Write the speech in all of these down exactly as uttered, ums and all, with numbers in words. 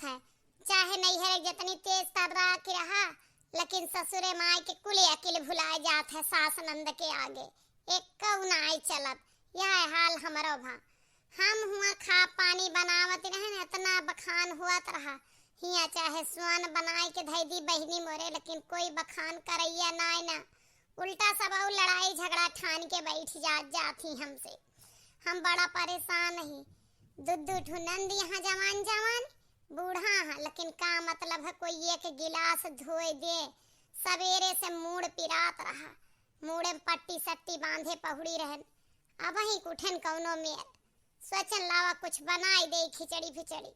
है। चाहे नैहरे जितनी तेज तर्राक रहा, लेकिन ससुरे माई के कुल अकिल भुलाए जात है सास नंद के आगे। एक्कउ नाई चलत। यह हाल हमरो भा। हम हुआँ खा पानी बनावत रहन, इतना बखान हुअत रहा। हियाँ चाहे स्वान बनाए के धइ दी बहिनी मोरे, लेकिन कोई बखान करइया नाई ना। उल्टा सब अउ लड़ाई झगड़ा ठान के बैठ जात, जात ही हमसे। हम बड़ा परेशान ही। दू दू ठो नंद यहाँ जवान जवान, बूढ़ा है, लेकिन का मतलब है कोई एक गिलास धोए दे। सवेरे से मूड़ पिरात रहा, मूड़े में पट्टी सट्टी बांधे पहुड़ी रहन। अबहीं उठन कउनो मेर, सोचन लावा कुछ बनाई दे खिचड़ी फिचड़ी।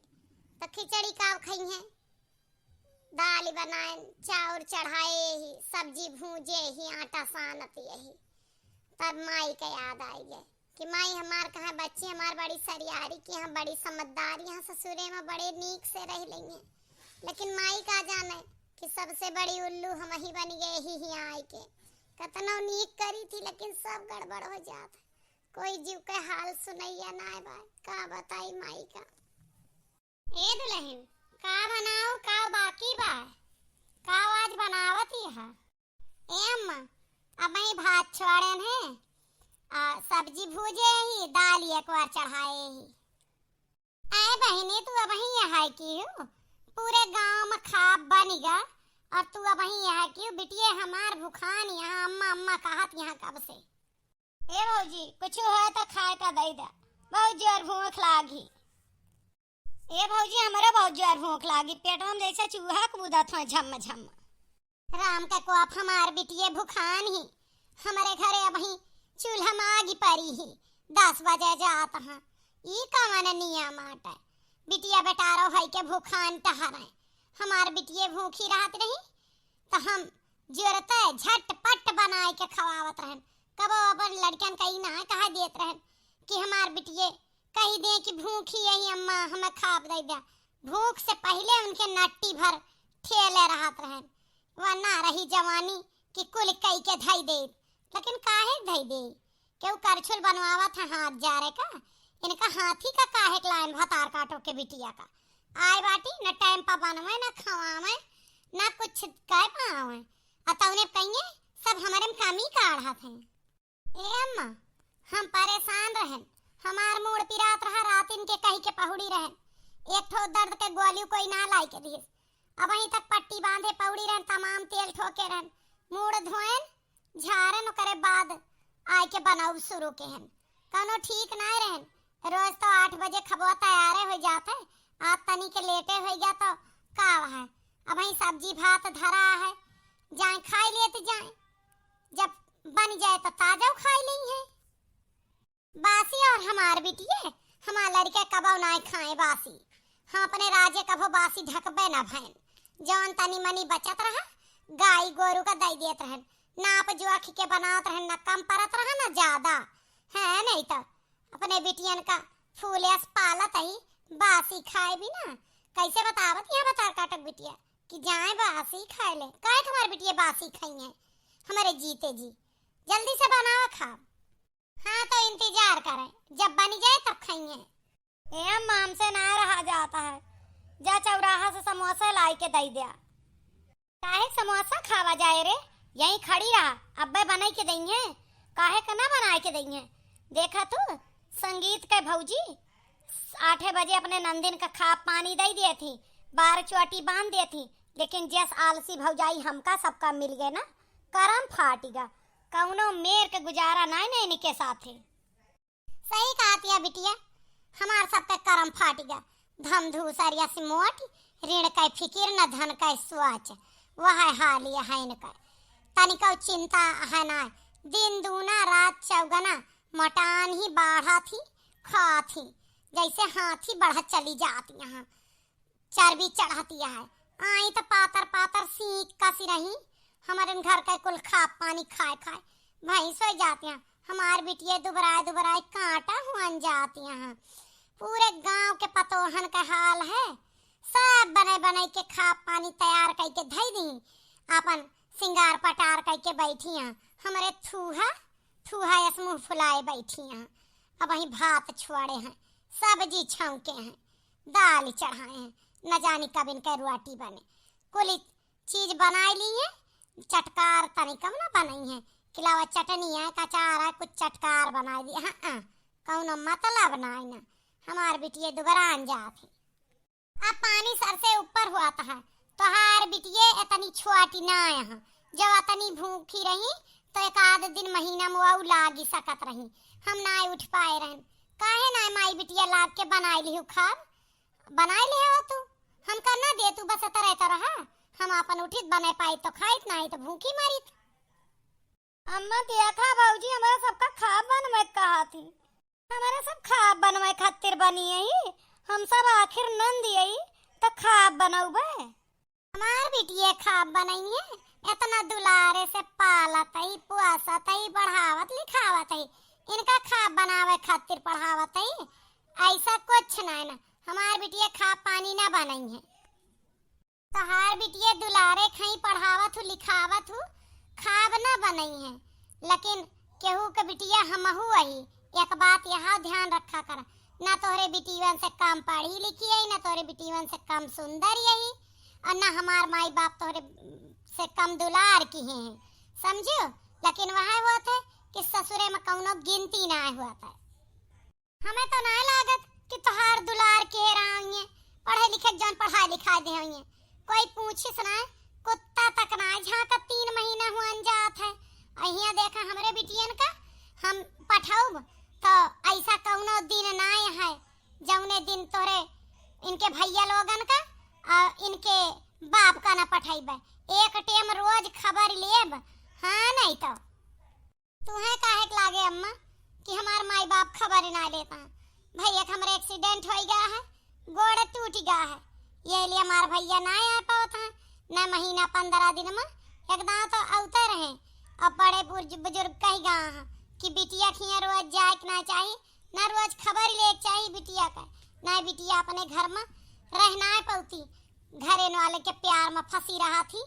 त खिचड़ी का खइहें? दाल बनाएन, चाउर चढ़ाए ही, सब्जी भूजे ही, आटा सानत यही। तब माई के याद आइ गए कि माई हमार कहाँ बच्ची हमार बड़ी सरियारी की, हम बड़ी समझदारी, यहाँ ससुरे में बड़े नीक से रह लेंगे। लेकिन माई का जाने कि सबसे बड़ी उल्लू हम ही बन गए ही, ही आए के। कतनो नीक करी थी, लेकिन सब गड़बड़ हो जात है। कोई जीव के हाल सुनैया नाय बा, का बताई माई का। ए दुलहिन, का बनाओ, का बाकी बा, का आज बनावत यह? ए अम्मा, अबहीं भात छोड़ेन है, आ सब्जी भूजे ही, दाल एक बार चढ़ाए ही। ऐ बहिनी, तू अबहीं यहाँ की हो? पूरे गांव में खाब बनिगा और तू अबहीं यहाँ की हो? बिटिये हमार भुखान यहाँ अम्मा अम्मा कहत यहाँ कब से। ए भौजी, कुछ होय त खाए का दइ दा, बहुत जोर भूख लागी। ए भौजी, हमरे बहुत जोर भूख लागी, पेटवा में जैसे चूहा कूदत होय झम झम। राम के कोप, हमार बिटिये भुखान ही, हमरे घरे अबहीं चूल्हा में आगी परी ही, दस बजे जात हाँ, ई कवन नियम आटे? बिटिया बेटारो है के भुखान टहरे, हमार बिटिये भूखी रहत रही, त हम जुरते झटपट बनाए के खवावत रहन। कबो अपन लड़कन का ई ना कहा देत रहन कि हमार बिटिये कही दे कि भूखी यही अम्मा, हमें खाब दइ द्या। भूख से पहिले उनके नट्टी भर ठेले रहत रहन, वह ना रही जवानी कि कुल कई के धइ दे। लेकिन काहे धइ दे? केहू करछुल बनवावत है हाथ जारे का? इनका हाथी का काहे के लाइन भतार काटो के बिटिया का? आए बाटी, न टाइम पर बनवे, न खवावे, न कुछ कह पावे। आ तौने कहिए सब हमरे में कमी काढ़त हैं। ए अम्मा, हम परेशान रहन, हमार मूड़ पिरात रहा, रातिन के कही के पहुड़ी रहन, एक ठो दर्द के गोली कोई ना लाई के दिए। अबहीं तक पट्टी बांधे पौड़ी रहन, तमाम तेल ठोके रहन, मूड़ धोएन, झारन, ओकरे बाद आए के बनाउब शुरू केहन। कौनो ठीक नाय रहन, रोज तो आठ बजे खबवा तैयारे हो जात है, आज तनी के लेटे हो गया तो का है। अबहीं सब्जी भात धरा है, जाए खाई लेत जाए, जब बन जाए तो ताजा खाई लेइहें। बासी और हमार बिटिये, हमार लड़के कबो नाय खाए बासी। हम अपने राजे कभो बासी ढकबे न भएन। जौन तनी मनी बचत रहा, गाई गोरू का दइ देत रहन। नाप जोख के बनावत रहन, न कम परत रहा, न ज्यादा। है नहीं तो अपने बिटियन का फूले अस पालत ही, बासी खाए भी ना। कैसे बतावत यहाँ भतार काटो के बिटिया कि जाए बासी खाए ले। काहे तुम्हारे बिटिये बासी खाइए? हमारे जीते जी जल्दी से बनावा खाब। हाँ, तो इंतजार करें, जब बनी जाए तब खाइए। ए अम्मा, हमसे ना रहा जाता है, जा चौराहा से समोसा लाई के दइ द्या। काहे समोसा खावा जाए रे, यहीं खड़ी रहा, अब्बे बनाई के दइहें। काहे का ना बनाए के दइहें? देखा तू, संगीत के भौजी आठे बजे अपने नंदिन का खाब पानी दइ दिए थी, बार चोटी बांध दिए थी, लेकिन जस आलसी भौजाई हमका सबका मिल गए ना, करम फाटिगा। कौनो मेर के गुजारा नाय ना इनके साथे। सही कहत या बिटिया, हमार सबके करम फाटिगा। धम धूसर यस मोट, ऋण कै फिकिर न धन कै सोच, वह हाल यह है इनका। तनिको चिंता है ना, दिन दूना रात चौगना, मटान ही बाढ़ा थी, खा थी, जैसे हाथी बढ़त चली जात यहाँ। चर्बी चढ़तिया है। आई त पातर पातर सींक कसी रही। हमरे घर के कुल खाब पानी खाए खाए भैंस हो जातिया। हमार बिटिये दुबराए दुबराए कांटा हुअन जातिया हैं। पूरे गांव के पतोहन का हाल है। सब बने बने के खाब पानी तैयार करके धई दी। आपन सिंगार पटार करके बैठी हैं। हमरे थूहा, थूहा यस मुंह फुलाए बैठी हैं। अबहीं भात छोड़े हैं, सब्जी छौंके हैं, दाल चढ़ाए हैं, न जानी कब इनके रोटी बने। कुल चीज बनाई ली है, चटकार तनिकम ना बनई है। किलावा चटनी है, अचार है, कुछ चटकार बनाई दी। हाँ, हाँ, कौनो मतलब नाई ना। हमार बिटिये दुबरान जात है। अब पानी सर से ऊपर हुआ था, तोहार बिटिये इतनी छोटी ना है, जब इतनी भूखी रही तो एक आध दिन महीना में वो लागी सकत रही, हम ना उठ पाए रहन। काहे ना माई बिटिया लाग के बनाई लिहू खाब? बनाई लिहे हो तू, हमका ना दे तू, बस इतरा इतरा रहा, हम आपन उठित बने पाई तो खाइत, नाही तो भूखी मरित। अम्मा देखा भौजी, हमरा सबका खाब बनवे कहा थी, हमरा सब खाब बनवे खातिर बनी है, हम सब आखिर नंद यही तो खाब बनौबे। हमार बिटिये खाब बनई है, इतना दुलारे से पालत है, पोसत है, पढ़ावत लिखावत है, इनका खाब बनावे खातिर पढ़ावत है, ऐसा कुछ ना है ना। हमार बिटिये खाब पानी ना बनई है। तोहार बिटिये दुलारे खई पढ़ावत हूँ, लिखावत हूँ, खाब ना बनई है, लेकिन केहू के बिटिया हमहू अही। एक बात यहाँ ध्यान रखा कर, ना तोहरे बिटियन से कम पढ़ी लिखी है, ना तोहरे बिटियन से कम सुंदर यही, और ना हमार माई बाप तोहरे से कम दुलार किहे हैं, समझियो? लेकिन वह होत है कि ससुरे में कौनो गिनती ना होत है। हमें तो ना लागत कि तोहार दुलार के रहा हुई है, पढ़े लिखे जौन पढ़ाई लिखाई दे हुई है, कोई पूछिस ना, कुत्ता तक ना झांकत, तीन महीना हुआ जात है। अहिया देखा हमरे बिटियन का हम पठाउब तो ऐसा कौनो दिन ना है जौने दिन तोरे इनके भैया लोगन का और इनके बाप का ना पठैबे। एक टेम रोज खबर लेब, हाँ नहीं तो। तुहे काहे के लागे अम्मा कि हमार माई बाप खबर ना लेता है? भैया के हमरे एक्सीडेंट होई गया है, गोड़ टूट गया है, ये लिए हमार भैया ना आ पावत है। न महीना पंद्रह दिन में एक दांव तो औते रहे। अब बड़े बुर्ज-, बुजुर्ग कही गया है कि बिटिया खिया रोज जाए के ना चाही, ना रोज खबर ले के चाही बिटिया का, ना बिटिया अपने घर में रह ना पौती, घरे वाले के प्यार में फंसी रहा थी,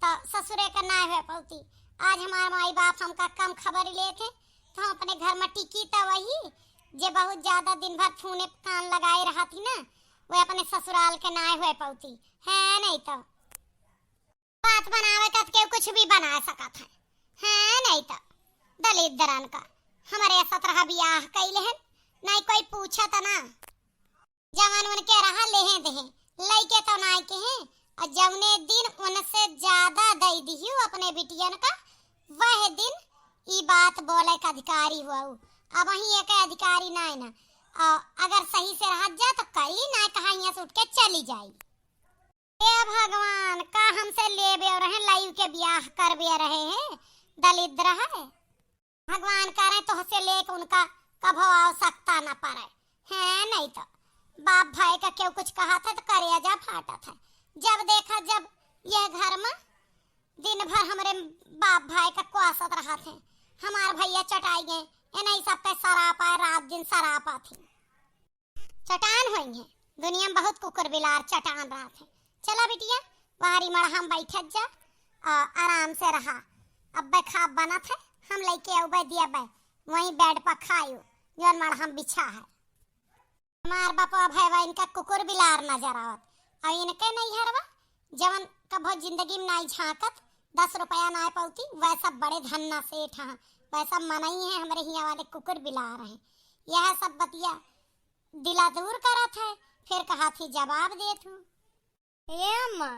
तो ससुरे का ना हो पौती। आज हमार माई बाप हमका कम खबर लेते, तो हम अपने घर में टिकी तो वही, जे बहुत ज्यादा दिन भर फोने पे कान लगाए रहत ही ना, वो अपने ससुराल के नाय होए पौती, है नहीं तो। बात बनावे का तो केहू कुछ भी बना सकत है, है नहीं तो। दलिद्रन का हमरे सतरह बियाह कैले हैं, नहीं कोई पूछत ना। जवन उनके रहा लेहे देहे, लइके तो नाय के हैं, और जवने दिन उनसे ज्यादा दई दिहियो अपने बिटियन का, वह दिन ई बात बोले का अधिकारी हुआ। अब वहीं एक अधिकारी नाय ना, और अगर सही से रहत जा तो करी, नाय कहा यहाँ से उठ के चली जाई। हे भगवान, का हमसे लेबे रहे, लइव के बियाह करबे रहे हैं, दलिद्र है। भगवान करे तोहसे लेके उनका कभो आवश्यकता न पड़े। हैं, नहीं तो बाप भाई का केहू कुछ कहत है तो करेजा फाटत है। जब देखा जब यह घर में दिन भर हमरे बाप भाई का कोसत रहत है, हमार भैया चटाई गए, इन्हीं सबके सराप आए, रात दिन सराप आती। चटान होइहें। दुनिया में बहुत कुकुर बिलार चटान रहत है। चला बिटिया, बाहरी मड़हा में बैठत जा, आ, आराम से रहा। अब्बे खाब बनत है, हम लइके अउबे दियबे, वहीं बेड पर खायो, जौन मड़हा में बिछा है। हमार बापा भैया इनका कुकुर बिलार नजर आवत, और इनके नैहरवा जवन कभो जिंदगी में नाई झांकत, दस रुपया नाई पौती, वह सब बड़े धन्ना सेठ हैं, वह सब मनई हैं, हमरे हिया वाले कुकुर बिलार हैं। यह सब बतिया दिला दूर करत है, फिर कहा थी जवाब देत हूँ। ए अम्मा,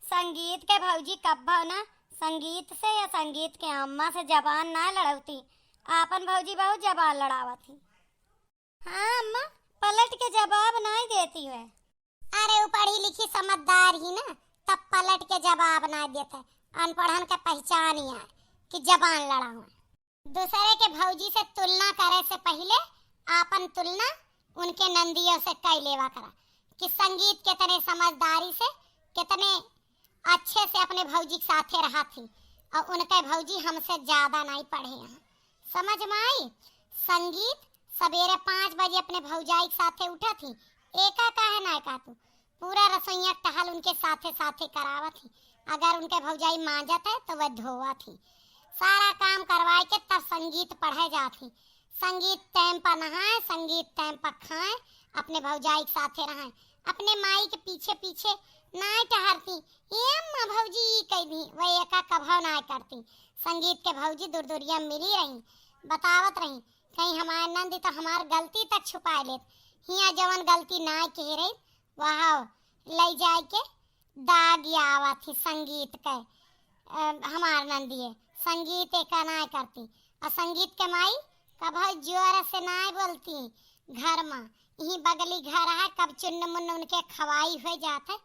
संगीत के भौजी कब्बो ना संगीत से या संगीत के अम्मा से जबान ना लड़ौती। आपन भौजी बहुत जबान लड़ावत ही। हाँ अम्मा, पलट के जवाब नाई देती है। अरे, वो पढ़ी लिखी समझदार ही ना, तब पलट के जवाब ना देते। अनपढ़न के पहचान ही है कि जबान लड़ावे। दूसरे के भौजी से तुलना करे से पहिले आपन तुलना उनके नंदियों से कई लेवा करा कि संगीत कितने समझदारी से, कितने अच्छे से अपने भौजी के साथे रहा थी, और उनके भौजी हमसे ज्यादा नहीं पढ़े हैं। समझ में आई? संगीत सवेरे पाँच बजे अपने भौजाई के साथे उठा थी, एका काहे ना का तू पूरा रसोइया टहल उनके साथे साथे करावत ही। अगर उनके भौजाई मांजत है तो वह धोवत ही। सारा काम करवाए के तब संगीत पढ़े जात ही। संगीत टाइम पर नहाए, संगीत टाइम पर खाए, अपने भौजाई के साथे रहें। अपने माई के पीछे पीछे नाय टहरती, "ए अम्मा, भौजी ई कइ दी," वह एका कभव नाय करती। संगीत के भौजी दुरदुरिया मिली रही, बतावत रही, कहीं हमार नंदी तो हमार गलती तक छुपाए लेत, हिया जवन गलती नाय कहे रही, वह लई जाए के दाग आवत ही संगीत के, अ, हमार नंदिये, संगीत एका नाय करती। और संगीत के माई कभो जोर से नाय बोलती घर मा, यही बगली घर है, कब चुन्न मुन्न उनके खवाई हो जात है,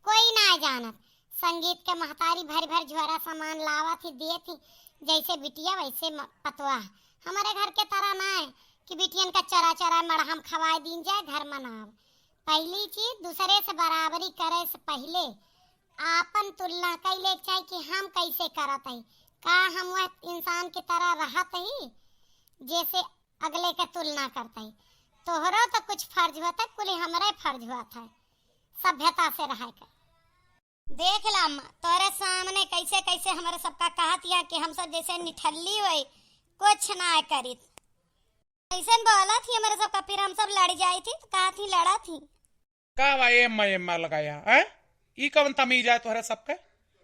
कोई नाय जानत। संगीत के महतारी भर भर झोरा सामान लावत ही, देत ही, जैसे बिटिया वैसे म-, पतोह। हमारे घर के तरह नाय कि बिटियन का चरा चरा मड़हम खवाए दीन जाए, घर मनाव। पहली चीज, दूसरे से बराबरी करे से पहिले आपन तुलना कइ ले के चाही कि हम कैसे करत हई, का हम वह इंसान की तरह रहत हई जैसे अगले के तुलना करत हई। तोहरो तो कुछ फर्ज होत है, कुल हमरे फर्ज होत है सभ्यता से रहे के। देख ला अम्मा, तोहरे सामने कैसे कैसे हमरे सबका कहत या कि हम सब जैसे निठल्ली होई, कुछ ना करित। ऐसन बोलत ही हमरे सबका, फिर हम सब लड़ जाई थी, तो कहत ही लड़त ही। का बा एम्मा एम्मा लगाया, हैं? ई कवन तमीज आय तोहरे सबके?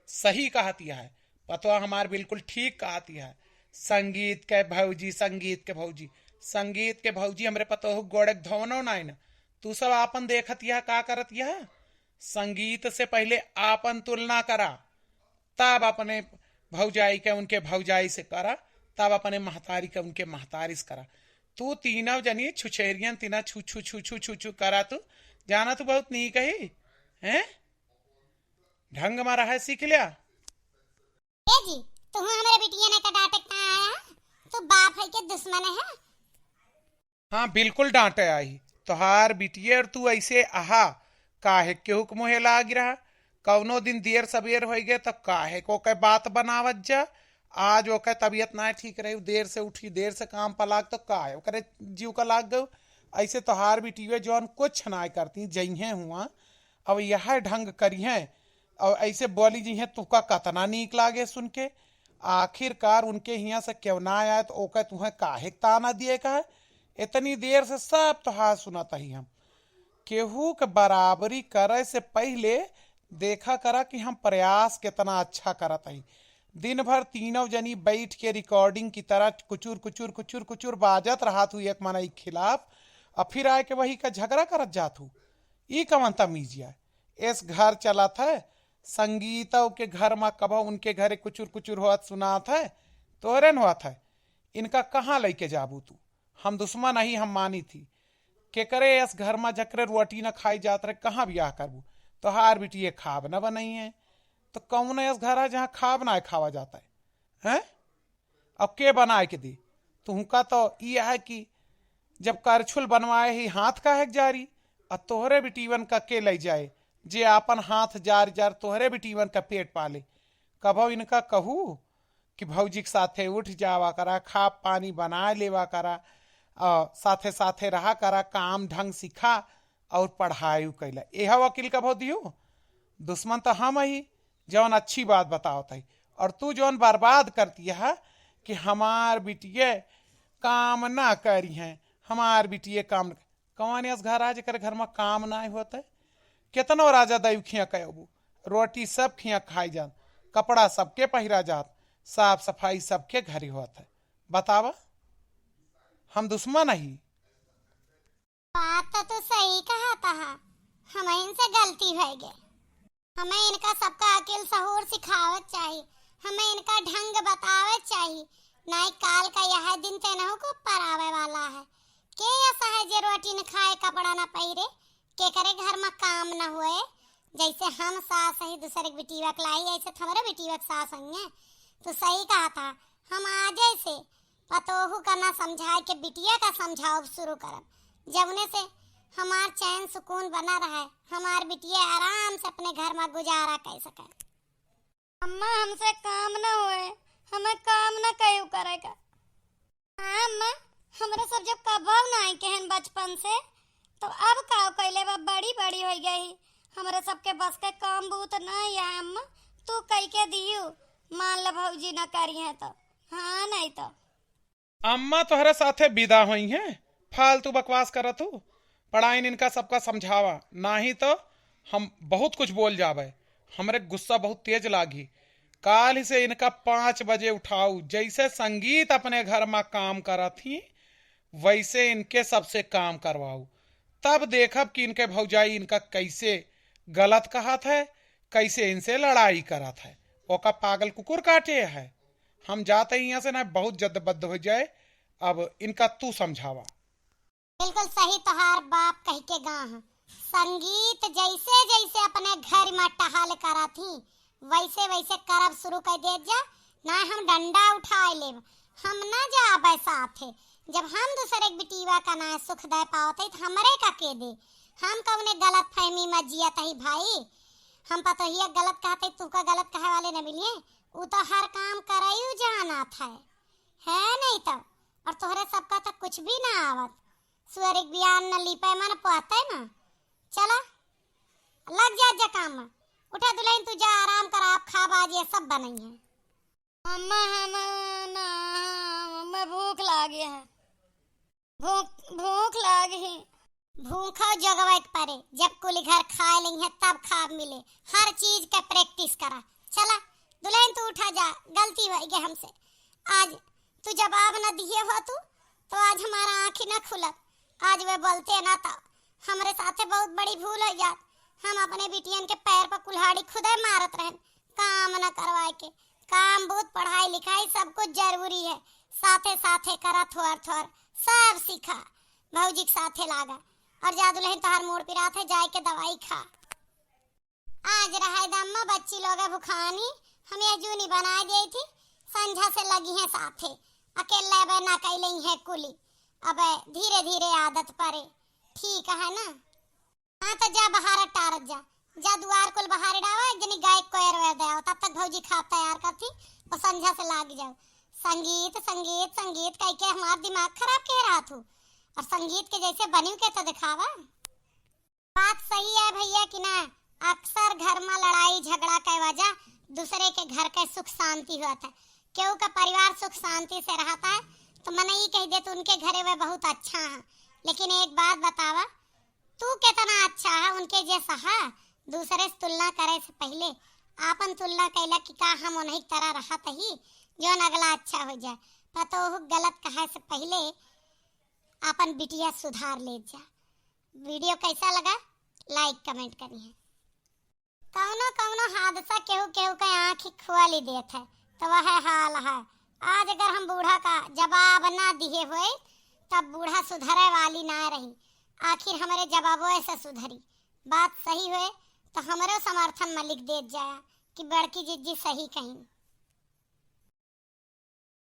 सही कहत यह है, पतोह हमार बिल्कुल ठीक कहत यह है। संगीत के भौजी, संगीत के भौजी, संगीत के भौजी हमरे पतोह गोड़े के धोवनो नाय न। तू सब आपन देखत यह का करत यह? संगीत से पहिले आपन तुलना करा, तब अपने भौजाई के उनके भौजाई से करा, तब अपने महतारी के उनके महतारी से करा। तू तीनों जनी छुछेरियन तीना छू छू छू छू छू छू करा तू, जाना तू बहुत नीक ही, हैं? ढंग मा रहा सीख लिया। ए जी, तू हमरे बिटिया ने का डांटे का आया? तू बाप है के दुश्मन है? हाँ, बिल्कुल डांटे आई। तोहार बिटिया और तू ऐसे अहा, काहे केहू के मुँहे लाग रहा? कौनो दिन देर सबेर होई गए तो काहे को के बात बनावत जा? आज ओके तबीयत ना ठीक रही, देर से उठी, देर से काम पर लाग तो काहे ओकरे जीव का लाग गयो? ऐसे तोहार बिटिया जौन कुछ ना करती, जइहें हुआ, अब यह ढंग करिहें और ऐसे बोली जइहें, तुका कतना नीक लागे सुन के। आखिरकार उनके हियाँ से केहू ना आए तो ओके तुहें काहे ताना दिए का है? इतनी देर से सब तोहार सुनत ही हम। केहू के बराबरी करे से पहिले देखा करा कि हम प्रयास कितना अच्छा करत हई। दिन भर तीनों जनी बैठ के recording की तरह कुचुर कुचुर कुचुर कुचुर बाजत रहत हू एक मनई के खिलाफ, और फिर आए के वही का झगड़ा करत जात हू। ई कवन तमीज है? एस घर चलत है, संगीतव के घर मा कबो उनके घरे कुचुर कुचुर होत सुनात है, तोहरे न होत है। इनका कहाँ लइके जाबू तू? हम दुश्मन अही, हम मानी थी। केकरे एस घर मा जकरे रोटी न खाई जात रहे, कहाँ बियाह करबू? तोहार बिटिये खाब न बनई है, तो कौन एस घर है जहाँ खाब ना खावा जाता है? हैं? अब के बनाए के दे? तुहका तो ई है कि जब करछुल बनवाए ही हाथ काहे के जारी, आ तोहरे बिटीवन का के लइ जाए, जे आपन हाथ जार जार तोहरे बिटीवन का पेट पाले। कबो इनका कहू कि भौजी के साथे उठ जावा करा, खा पानी बनाए लेवा करा, आ साथे साथे रहा करा, काम ढंग सीखा और पढ़ाई कैला। एह वकील कबो दियो? दुश्मन तो हम ही, जौन अच्छी बात बतावत है, और तू जौन बर्बाद करती है कि हमार बिटिये काम ना करी हैं, हमार बिटिये काम न-, कौन एस घर आ जेकर घर मा काम ना होत है? केतनो राजा दैव खिया कहबू, रोटी सब खिया खाई जात, कपड़ा सबके पहिरा जात, साफ सफाई सबके घरे होत है। बतावा, हम दुश्मन ही? बात तो तू सही कहत हा, हमहिन से गलती होइ गए। हमें इनका सबका अकिल सहूर सिखावत चाही, हमें इनका ढंग बतावत चाही, नाई काल का यह दिन तेनहु को पर आवे वाला है। के ऐसा है जे रोटी न खाए, कपड़ा न पहिरे, केकरे घर मा काम न होए? जैसे हम सास ही दूसरे के बिटीवा के लाई, ऐसे तो हमरे बिटीवा के सास होइहें। तू सही कहत हा, हम आजे से पतोहू का ना समझाए के बिटिया का समझाओ शुरू करब, जौने से हमार चैन सुकून बना रहे, हमार बिटिया आराम से अपने घर मा गुजारा कर सके। अम्मा, हमसे काम ना होए, हमें काम ना कयू करे का। हाँ अम्मा, हमरे सब जब कबहू नाई कहन बचपन से, तो अब का कैले बा, बड़ी बड़ी होइ गई, हमरे सबके बस के काम बूत नाई है अम्मा, तू कई के दियू, मान ल भौजी ना करी है तो। हाँ, नहीं तो। अम्मा तोहरे साथे विदा होई हैं, फालतू बकवास करत हू। पढ़ाइन इनका सबका समझावा, नाही तो हम बहुत कुछ बोल जाबे। हमरे गुस्सा बहुत तेज लागी। काल से इनका पाँच बजे उठाऊ, जैसे संगीत अपने घर मा काम करत ही, वैसे इनके सबसे काम करवाऊ। तब देखब कि इनके भौजाई इनका कैसे गलत कहत है, कैसे इनसे लड़ाई करत है। ओका पागल कुकुर काटे है। हम जाते ही यहाँ से, ना बहुत जद्दबद्द हो जाए। अब इनका तू समझावा। बिल्कुल सही तोहार बाप कहि के गा ह। संगीत जैसे जैसे अपने घर मा टहल करत ही, वैसे वैसे करब शुरू कर देत जा, ना हम डंडा उठाए लेब, हम ना जाबे साथे। जब हम दूसरे के बिटिया का ना सुख दे पावत ही, तो हमरे का के दे? हम कौने गलत फहमी मा जियत ही भाई? हम पतोहिया गलत कहत ही, तू का गलत कहे वाले न मिलिए? उ तो हर काम करयू जानत है, है नहीं तो। और तोहरे सबका तो कुछ भी ना आवत। सुअर एक बियान न लीपे मन पोते ना। चला, लग जा, जा काम में। उठा दुल्हन, तू जा आराम कर, आप खाब, आज ये सब बनई है। अम्मा, हम ना, हमें भूख लागे है। भूख, भूख लागे है। भूखा जगवे के परे, जब कुल घर खाए लेई है तब खाब मिले। हर चीज के practice करा। चला दुल्हन, तू उठा जा, गलती होइ गई हमसे। आज तू जवाब न दिए हो तू, तो आज हमारा आँखी न खुलत। आज वे बोलते ना तो हमरे साथे बहुत बड़ी भूल हो जात। हम अपने बिटियन के पैर पर कुल्हाड़ी खुदे मारत रहन, काम न करवाए के। काम बूत, पढ़ाई लिखाई सब कुछ जरूरी है, साथे साथे करा थोर थोर सब सीखा। भौजी के साथे लागा और जा दुल्हन, तोहार मूड़ पिरात है, जाए के दवाई खा। आज रहे द अम्मा, बच्ची लोग भुखानी, हम यह जूनी बनाए देई थी, संझा से लगी हैं साथे, अकेले अब ना कैले हैं कुली, अब धीरे धीरे आदत परे, ठीक है ना? हाँ तो जा बाहर टारत जा, जा दुआर कुल बाहर डावा, एक जनी गाय कोयर वेर दे आओ, तब तक भौजी खाब तैयार कर थी और संझा से लाग जाओ। संगीत, संगीत, संगीत कह के हमार दिमाग खराब कह रहा थू, और संगीत के जैसे बनिव के तो दिखावा। बात सही है भैया कि ना, अक्सर घर मा लड़ाई झगड़ा के वजह दूसरे के घर के सुख शांति होत है। केहू का परिवार सुख शांति से रहत है तो मने ई कह देत उनके घरे वे बहुत अच्छा है। लेकिन एक बात बतावा, तू कितना अच्छा है उनके जैसा है। दूसरे से तुलना करे से पहले आपन तुलना कैला कि का हम उन्हीं की तरह रहत ही जौन अगला अच्छा हो जाए। पतोहू गलत कहे से पहले आपन बिटिया सुधार ले जा। Video कैसा लगा, like comment करिए। कौनो कौनो हादसा केहू केहू के आँखी खोली देत है, तो वह हाल है। आज अगर हम बूढ़ा का जवाब ना दिए होए, तब बूढ़ा सुधरे वाली ना रही। आखिर हमरे जवाबों से सुधरी। बात सही होए तो हमरो समर्थन में लिख देत जाया कि बड़की जिज्जी सही कहीं।